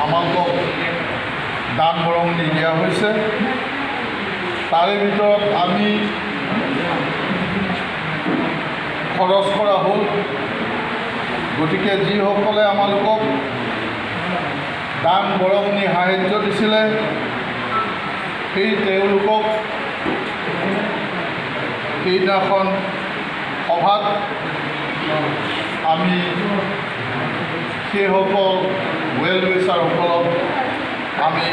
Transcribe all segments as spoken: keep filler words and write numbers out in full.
আমালোকক দান বৰঙণি দিয়া হৈছে। তাৰে ভিতৰত আমি খৰচ কৰা হ'ল। গতিকে যিসকলে আমালোকক দান বৰঙণি সাহায্য দিছিলে, সেই তেওঁলোকক সেইদিনাখন সভাত আমি সেইসকল ৱেল উইচাৰসকলক আমি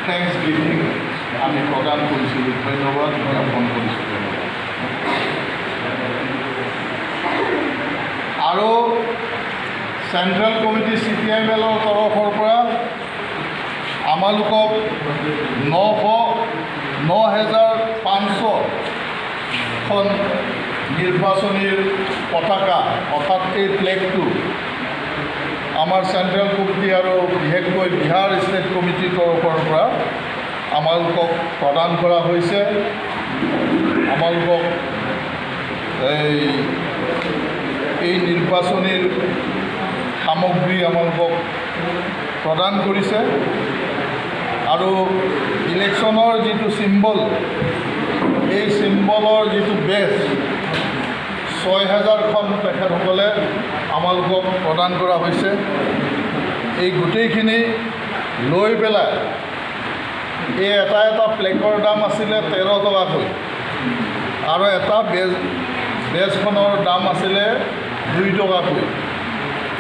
থেংকছ গিভিং আমি প্ৰদান কৰিছিলোঁ, ধন্যবাদ জ্ঞাপন কৰিছোঁ। আৰু central committee C P I M এলৰ তৰফৰ পৰা আমালোকক নশ, ন হেজাৰ পাঁচশখন নিৰ্বাচনীৰ পতাকা, অৰ্থাৎ এই ফ্লেগটো আমাৰ চেণ্ট্ৰেল কমিটি আৰু বিশেষকৈ বিহাৰ ষ্টেট কমিটিৰ তৰফৰ পৰা আমালোকক প্ৰদান কৰা হৈছে। আমালোকক এই, এই নিৰ্বাচনীৰ সামগ্ৰী আমালোকক প্ৰদান কৰিছে। আৰু ইলেকশ্যনৰ যিটো চিম্বল, এই চিম্বলৰ যিটো বেজ, ছয় হাজাৰখন তেখেতসকলে আমালোকক প্ৰদান কৰা হৈছে। এই গোটেইখিনি লৈ পেলাই এই এটা এটা ফ্লেগৰ দাম আছিলে তেৰ টকাকৈ, আৰু এটা বেজ, বেজখনৰ দাম আছিলে দুই টকাকৈ।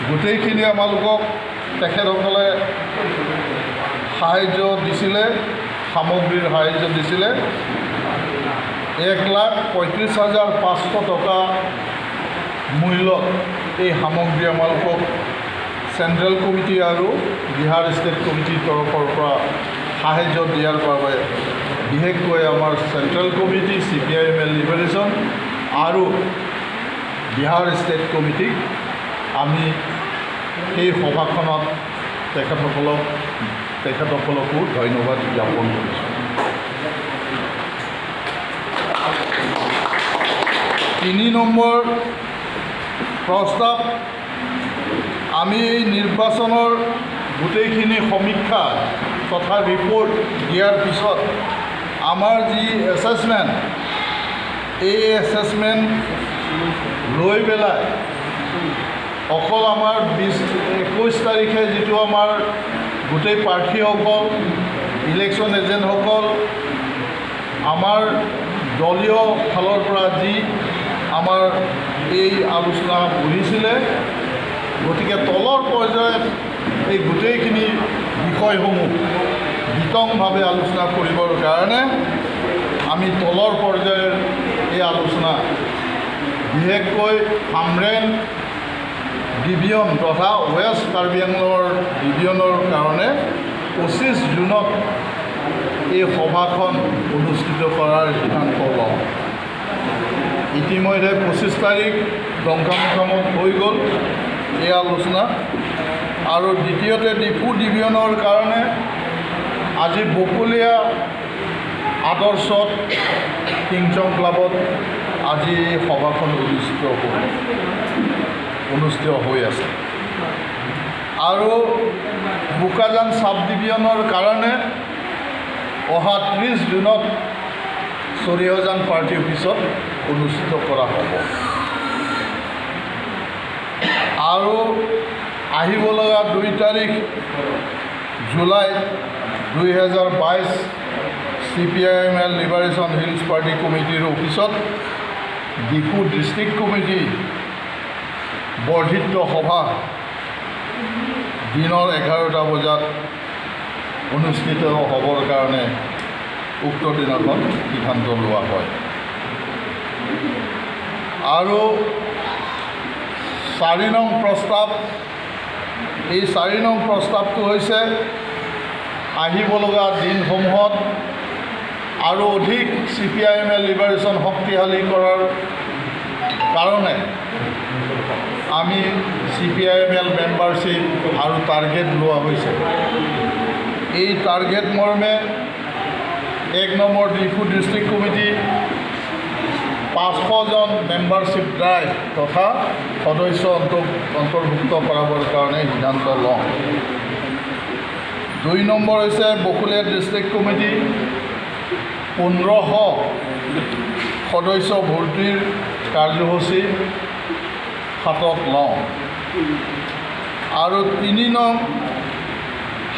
গোটেইখিনি আমালোকক তেখেতসকলে সাহায্য দিছিলে, সামগ্ৰীৰ সাহায্য দিছিলে। এক লাখ পঁয়ত্ৰিশ হাজাৰ পাঁচশ টকা মূল্যত এই সামগ্ৰী আমালোকক চেণ্ট্ৰেল কমিটি আৰু বিহাৰ ষ্টেট কমিটিৰ তৰফৰ পৰা সাহায্য দিয়াৰ বাবে বিশেষকৈ আমাৰ central committee, C P I M L liberation আৰু বিহাৰ ষ্টেট কমিটিক আমি সেই সভাখনত তেখেতসকলক, তেখেতসকলকো ধন্যবাদ জ্ঞাপন কৰিছোঁ। তিনি নম্বৰ প্ৰস্তাৱ, আমি এই নিৰ্বাচনৰ গোটেইখিনি সমীক্ষা তথা ৰিপৰ্ট দিয়াৰ পিছত আমাৰ যি এছেচমেণ্ট, এই এছেচমেণ্ট লৈ পেলাই অকল আমাৰ বিছ, একৈছ তাৰিখে যিটো আমাৰ গোটেই প্ৰাৰ্থীসকল, ইলেকশ্যন এজেণ্টসকল, আমাৰ দলীয় ফালৰ পৰা যি আমাৰ এই আলোচনা বহিছিলে, গতিকে তলৰ পৰ্যায়ত এই গোটেইখিনি বিষয়সমূহ বিতংভাৱে আলোচনা কৰিবৰ কাৰণে আমি তলৰ পৰ্যায়ৰ এই আলোচনা, বিশেষকৈ খামৰেং ডিভিজন তথা ৱেষ্ট কাৰ্বি আংলঙৰ ডিভিজনৰ কাৰণে পঁচিছ জুনত এই সভাখন অনুষ্ঠিত কৰাৰ সিদ্ধান্ত লওঁ। ইতিমধ্যে পঁচিছ তাৰিখ ডংকামুকামত হৈ গ'ল এই আলোচনা। আৰু দ্বিতীয়তে ডিফু ডিভিজনৰ কাৰণে আজি বকলীয়া আদৰ্শত কিংচং ক্লাবত আজি এই সভাখন অনুষ্ঠিত হ'ব, অনুষ্ঠিত হৈ আছে। আৰু বোকাজান চাব ডিভিজনৰ কাৰণে অহা ত্ৰিছ জুনত চৰিহজান পাৰ্টি অফিচত অনুষ্ঠিত কৰা হ'ব। আৰু আহিব লগা দুই তাৰিখ জুলাই দুই হাজাৰ বাইছ C P I M L liberation hills party কমিটিৰ অফিচত ডিফু ডিষ্ট্ৰিক্ট কমিটি বৰ্ধিত সভা দিনৰ এঘাৰটা বজাত অনুষ্ঠিত হ'বৰ কাৰণে উক্ত দিনাখন সিদ্ধান্ত লোৱা হয়। আৰু চাৰি নং প্ৰস্তাৱ, এই চাৰি নং প্ৰস্তাৱটো হৈছে আহিব লগা দিনসমূহত আৰু অধিক C P I M L liberation শক্তিশালী কৰাৰ কাৰণে আমি C P I M L membership আৰু টাৰ্গেট লোৱা হৈছে। এই টাৰ্গেট মৰ্মে এক নম্বৰ ডিফু ডিষ্ট্ৰিক্ট কমিটি পাঁচশজন মেম্বাৰশ্বিপ ড্ৰাইভ তথা সদস্য অন্ত-, অন্তৰ্ভুক্ত কৰাবৰ কাৰণে সিদ্ধান্ত লওঁ। দুই নম্বৰ হৈছে বকুলীয়া ডিষ্ট্ৰিক্ট কমিটি, পোন্ধৰশ সদস্য ভৰ্তিৰ কাৰ্যসূচী হাতত লওঁ। আৰু তিনি নং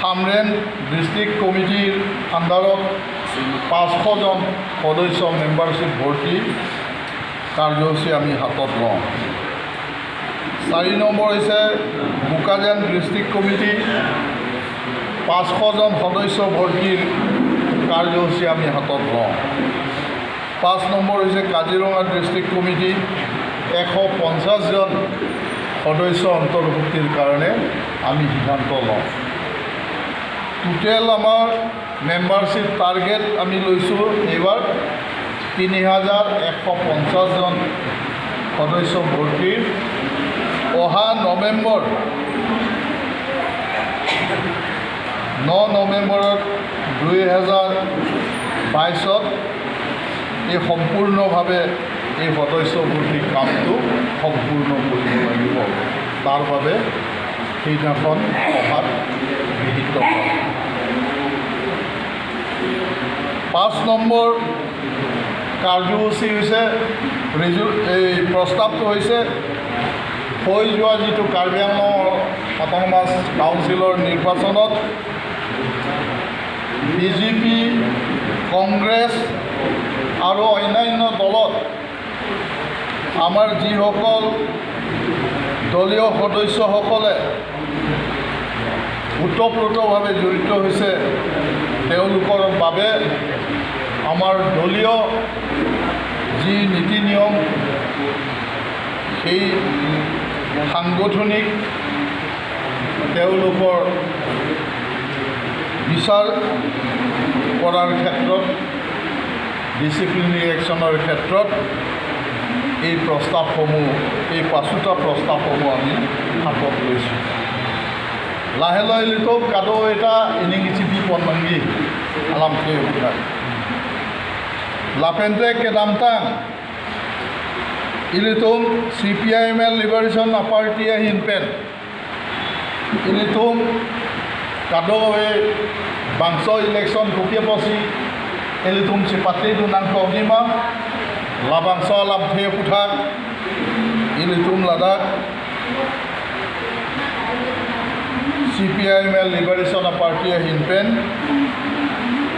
হামৰেণ ডিষ্ট্ৰিক্ট কমিটিৰ আণ্ডাৰত পাঁচশজন সদস্য মেম্বাৰশ্বিপ ভৰ্তি কাৰ্যসূচী আমি হাতত লওঁ। চাৰি নম্বৰ হৈছে বোকাজান ডিষ্ট্ৰিক্ট কমিটি, পাঁচশজন সদস্য ভৰ্তিৰ কাৰ্যসূচী আমি হাতত লওঁ। পাঁচ নম্বৰ হৈছে কাজিৰঙা ডিষ্ট্ৰিক্ট কমিটি, এশ পঞ্চাছজন সদস্য অন্তৰ্ভুক্তিৰ কাৰণে আমি সিদ্ধান্ত লওঁ। টোটেল আমাৰ মেম্বাৰশ্বিপ টাৰ্গেট আমি লৈছোঁ এইবাৰ তিনি হাজাৰ এশ পঞ্চাছজন সদস্য ভৰ্তিৰ। অহা নৱেম্বৰ, ন নৱেম্বৰত দুই হাজাৰ বাইছত এই সম্পূৰ্ণভাৱে এই সদস্য ভৰ্তি কামটো সম্পূৰ্ণ কৰিব লাগিব। তাৰ বাবে সেইদিনাখন সভাত গৃহীত হয়। পাঁচ নম্বৰ কাৰ্যসূচী হৈছে, ৰিজু-, এই প্ৰস্তাৱটো হৈছে, হৈ যোৱা যিটো কাৰ্বি আংলং অট'নমাছ কাউন্সিলৰ নিৰ্বাচনত বিজেপি, কংগ্ৰেছ আৰু অন্যান্য দলত আমাৰ যিসকল দলীয় সদস্যসকলে ওতপ্ৰোতভাৱে জড়িত হৈছে, তেওঁলোকৰ বাবে আমাৰ দলীয় যি নীতি নিয়ম, সেই সাংগঠনিক তেওঁলোকৰ বিচাৰ কৰাৰ ক্ষেত্ৰত, ডিচিপ্লিনাৰী একশ্যনৰ ক্ষেত্ৰত এই প্ৰস্তাৱসমূহ, এই পাঁচোটা প্ৰস্তাৱসমূহ আমি হাতত লৈছোঁ। Lahelo ilitum kadokave ta ining isi pi pon nangji alamthe aputhak. Lapente kedamtang ilitum C P I M L Liberation Party ahin pen ilitum kadokave bangso election kopi apotsi ilitum chepatedun nangkokji ma, labangso alamthe aputhak ilitum ladak C P I M L Liberation Party ahin pen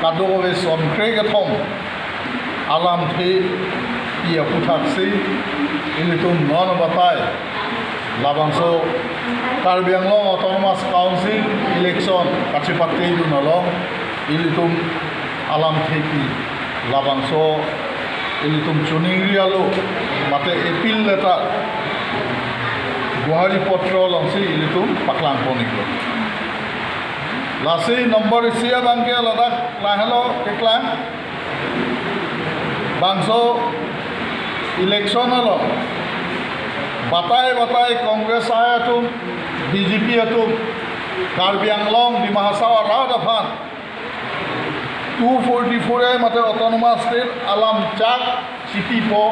kadokave son kre kethom alamthe pi aputhaksi ilitum non batai labangso Karbi Anglong Autonomous Council election kachepatedun along ilitum alamthe pi labangso ilitum choningri alo mate appeal letter guari potro alongsi ilitum paklang pon-iklo. Lasi nombor isi abangke ladak lahelo keklang. Bangso election along batai batai Congress I atum, B J P atum, Karbi Anglong, Dima Hasao arat aphan two forty-four A mate Autonomous State alam chak chipipo,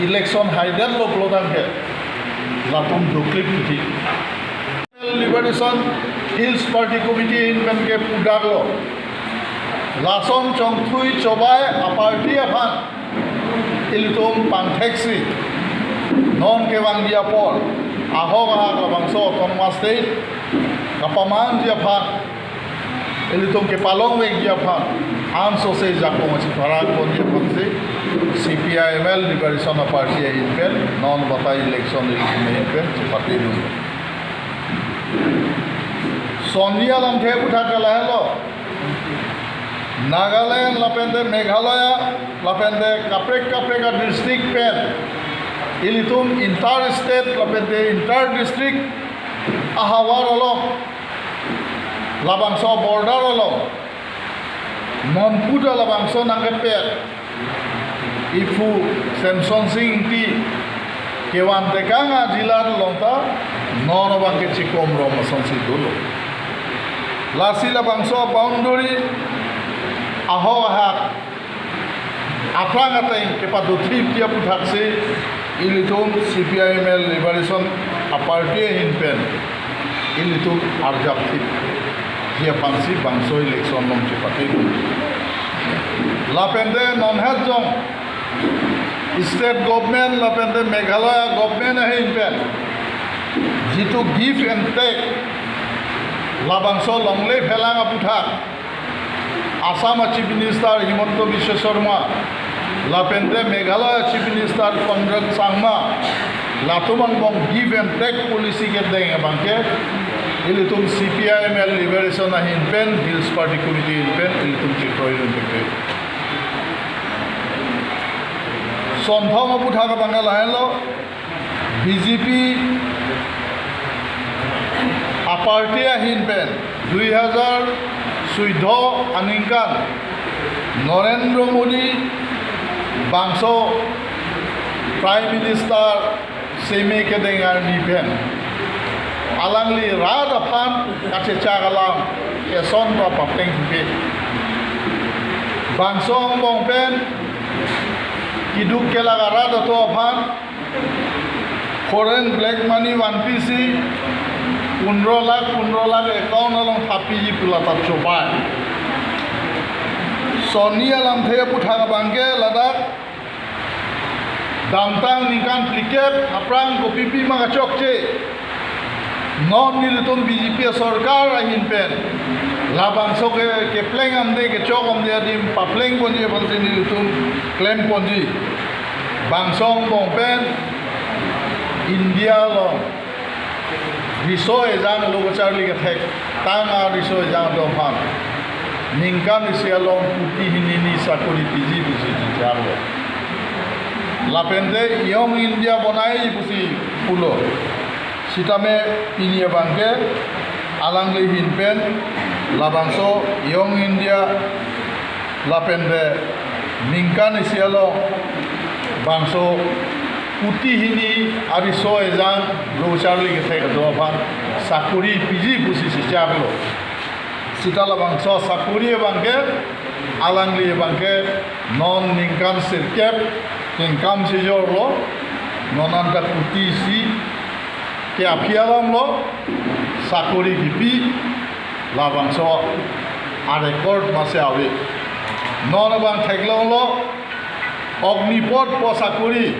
election haidetlo pulotangke latum doklip kithi. Liberation Hills Party Committee ahin pen ke pudaklo. Lason chongthui chobai aparty aphan ilitum pangtheksi non kevangji apor, ahok ahak labangso Autonomous State kapamangji aphan, ilitum kepalongvekji aphan, ansose jakong asi pharak ponji aphansi C P I M L Liberation Party ahin pen non batai election ilitum ahin pen chepatedun. Sonni alamthe aputhak ke lahelo. Nagaland lapente Meghalaya lapente kaprek kaprek a-district pen ilitum inter-state lapente inter-district ahavar along, labangso border along, non puta labangso nangkepet iphu Semson Sing Ingti kevan tekang a-jila along ta non abangke chikom rom asonsi dolo. Lasi labangso boundary ahok ahak aphrang ateng kepadothipji aputhaksi ilitum C P I M L Liberation Party ahin pen ilitum arjapthip. Dia aphansi bangso election along chepate. Lapente non het jong state government lapente Meghalaya government ahin pen jitu give and take labangso longle phelang aputhak Assam a Chief Minister Himanta Biswa Sarma lapente Meghalaya Chief Minister Conrad Sangma latum angbong give and take policy kedeng abangke ilitum C P I M L Liberation ahin pen Hills Party Committee ahin pen ilitum chikroidun thekthek. Sonthom aputhak abangke lahenlo, B J P a party ahin pen dui hajar suido aningkan Narendra Modi bangso Prime Minister seme kedeng arni pen alangli rat aphan kachechak alam eson pa papleng thuke. Bangso angbong pen kiduk kelak arat atum aphan foreign black money vanpisi pondro lakh, pondro lakh account along thapji pu la ta chobai. Sonni alamthe aputhak abangke ladak damtang ningkan phlikep aphrang kopipi ma kachokche. Non nelitum B J P sorkar ahin pen labangso ke kepleng amde kechok amde adim papleng ponji aphansi nelitum klem ponji. Bangso angbong pen India along riso ejang lo kacharli kethek tang a riso ejang atum aphan ningkan isi along kuti hini hini sakori piji pusi chicharlo. Lapente Young India bonai pusi pulo. Sitame pini abangke alangli ahin pen labangso Young India lapente ningkan isi along bangso kuti hini ariso ejang lo kacharli kethek atum aphan sakori piji pusi chicharlo. Sita labangso sakori abangke alangli abangke non ningkan sirkep kengkam sijorlo, non anta kuti isi ke aphi along lo sakori kipi labangso a record masi ave. Non abang theklonglo Agnipath pu sakori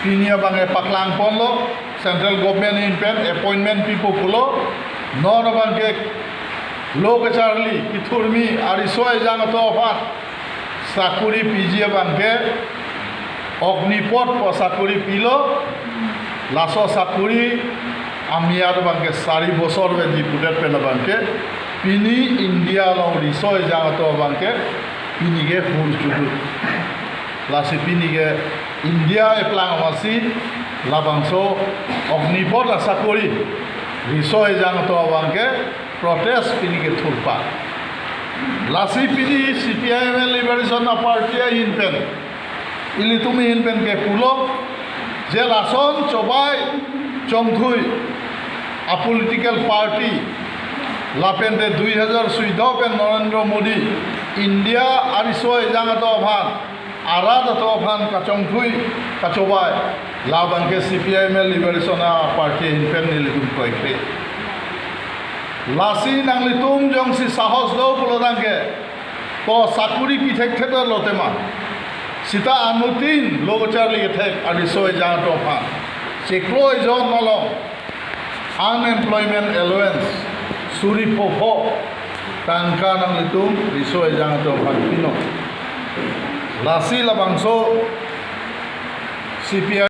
pini abangke paklang ponlo, central government ahin pen appointment pipo pulo. Non abangke lo kacharli kethurmi ariso ejang atum aphan sakori piji abangke Agnipath pu sakori pilo. Laso sakori amia abangke sari bosor venji pudet pen abangke pini India along riso ejang atum abangke pini ke hur chudu. Lasi pini ke India eplang amatsi labangso Agnipath asakori riso ejang atum abangke protest pini ke thurpa. Lasi pini C P I M L Liberation a party ahin pen, ilitum ahin pen ke pulo, je lason chobai chongthui a political party lapente dui hajar suido pen Narendra Modi India ariso ejang atum aphan, arat atum aphan kachongthui kachobai, labangke C P I M L Liberation a party ahin pen nelitum kroikre. Lasi nanglitum jongsi sahos do pulo tangke, to sakori pi thekthe lo tema. Sita anuttin lo kacharli kethek ariso ejang atum aphan chiklo ejon malom unemployment allowance suri pho pho tangka nanglitum riso ejang atum aphan pinon. Lasi labangso C P I